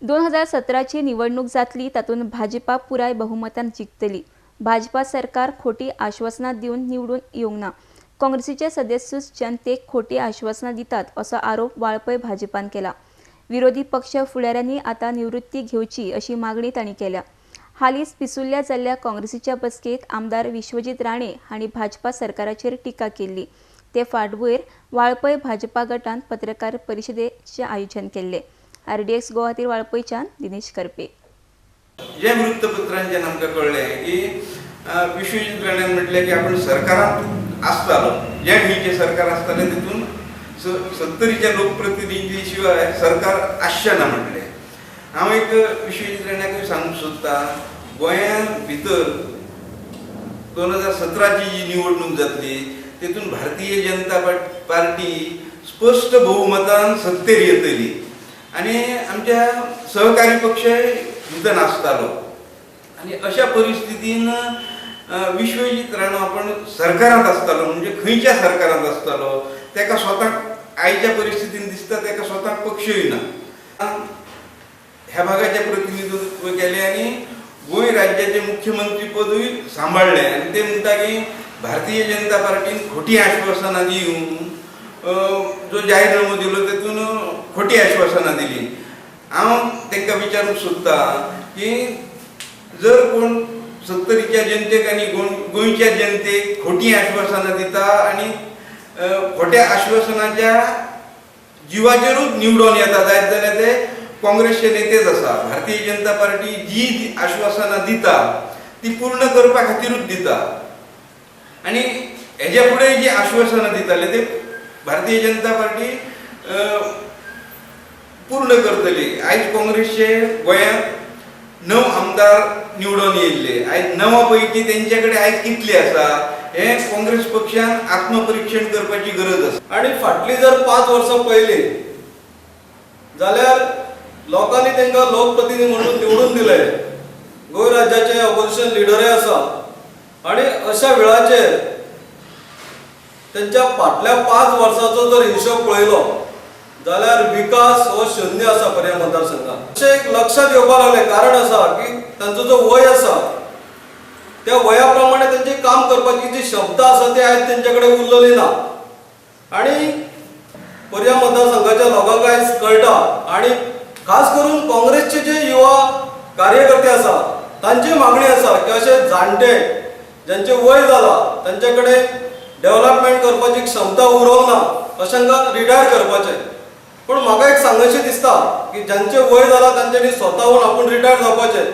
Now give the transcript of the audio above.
2017ची निवडणूक जातली तातूंत भाजपा पुराय बहुमतान जिखतली. भाजपा सरकार खोटी आश्वासनां दिवन निवडून येवंक ना. काँग्रेसीचे सदस्यूच जनतेक खोटी आश्वासनां दितात असो आरोप वाळपय भाजपान केला. विरोधी पक्ष फुडाऱ्यांनी आतां निवृत्ती घेवची अशी मागणी तांणी केल्या. हालींच पिसुर्ल्या जाल्ल्या काँग्रेसीच्या बसकेंत आमदार विश्वजीत राणे हांणी भाजपा सरकाराचेर टिका केल्ली. ते फाटभुंयेर वाळपय भाजपा गटान पत्रकार परिशदेचें आयोजन केल्लें. आरडीएक्स गोवा खातीर वाळपयच्यान दिनेश करपे. जे वृत्तपत्रांच्यान आमकां कळ्ळें की विश्वजीत राण्यान म्हटलें की आपूण सरकारांत आसतालो, जे खंयचें सरकार आसतालें तितून सत्तरीच्या लोकप्रतिनिधी शिवाय सरकार आसचें ना म्हटलें. हांव एक विश्वजीत राण्याकूय सांगूंक सोदतां, गोंयांत भितर 2017ची जी निवडणूक जातली तितून भारतीय जनता पार्टी स्पश्ट बहुमतान सत्तेर येतली आनी आमच्या सहकारी पक्ष भितर आसतालो. आनी अशा परिस्थितीन विश्वजीत राणो आपण सरकारांत आसतालो, म्हणजे खंयच्या सरकारांत आसतालो तेका स्वताक आयच्या परिस्थितीन दिसता तेका स्वताक पक्षूय ना. ह्या भागाचें प्रतिनिधित्व केलें आनी गोंय राज्याचें मुख्यमंत्री पदूय सांबाळ्ळें. आनी ते म्हणटा की भारतीय जनता पार्टीन खोटी आश्वासनां दिवन जो जाहीरनामो दिलो तेतून खोटी आश्वासनां दिली. हांव तांकां विचारूंक सोदतां की जर कोण सत्तरीच्या जनतेक आनी गोंयच्या जनतेक खोटी आश्वासनां दिता आनी खोट्या आश्वासनाच्या जिवाचेरूच निवडून येता जायत जाल्यार ते काँग्रेसचे नेतेच आसा. भारतीय जनता पार्टी जी आश्वासनां दिता ती पूर्ण करपा खातीरूच दिता आनी हेज्या फुडें जी आश्वासनां दिताले ते भारतीय जनता पार्टी पूर्ण करतली. आयज काँग्रेसचे गोंयांत 9 आमदार निवडून येयल्ले. आयज 9 पैकी तेंचे कडेन आयज कितले आसा हें काँग्रेस पक्षान आत्मपरिक्षण करपाची गरज आसा. आनी फाटली जर 5 वर्सां पळयली जाल्यार लोकांनी तांकां लोकप्रतिनिधी म्हणून निवडून दिले. गोंय राज्याचे ऑपोजिशन लिडरय आसा आनी अशा वेळाचेर तेंच्या फाटल्या 5 वर्साचो जर हिशोब पळयलो जाल्यार विकास हो शून्य आसा पर्या मतदारसंघात. अशें एक लक्षात येवपाक लागलें, कारण आसा की तांचो जो वय आसा त्या वया प्रमाणे तेंची काम करपाची जी क्षमता आसा ती आयज तेंचे कडेन उरलेली ना. आनी पर्या मतदारसंघाच्या लोकांक आयज कळटा आनी खास करून काँग्रेसचे जे युवा कार्यकर्ते आसा तांची मागणी आसा की अशे जाणटे ज्यांचे वय जाला तांचे कडेन डेव्हलपमेंट करपाची क्षमता उरोंक ना अशांकां रिटायर करपाचें. पूण म्हाका एक सांगचें दिसता की ज्यांचे वय जाला तांच्यांनी स्वताहून आपूण रिटायर जावपाचें.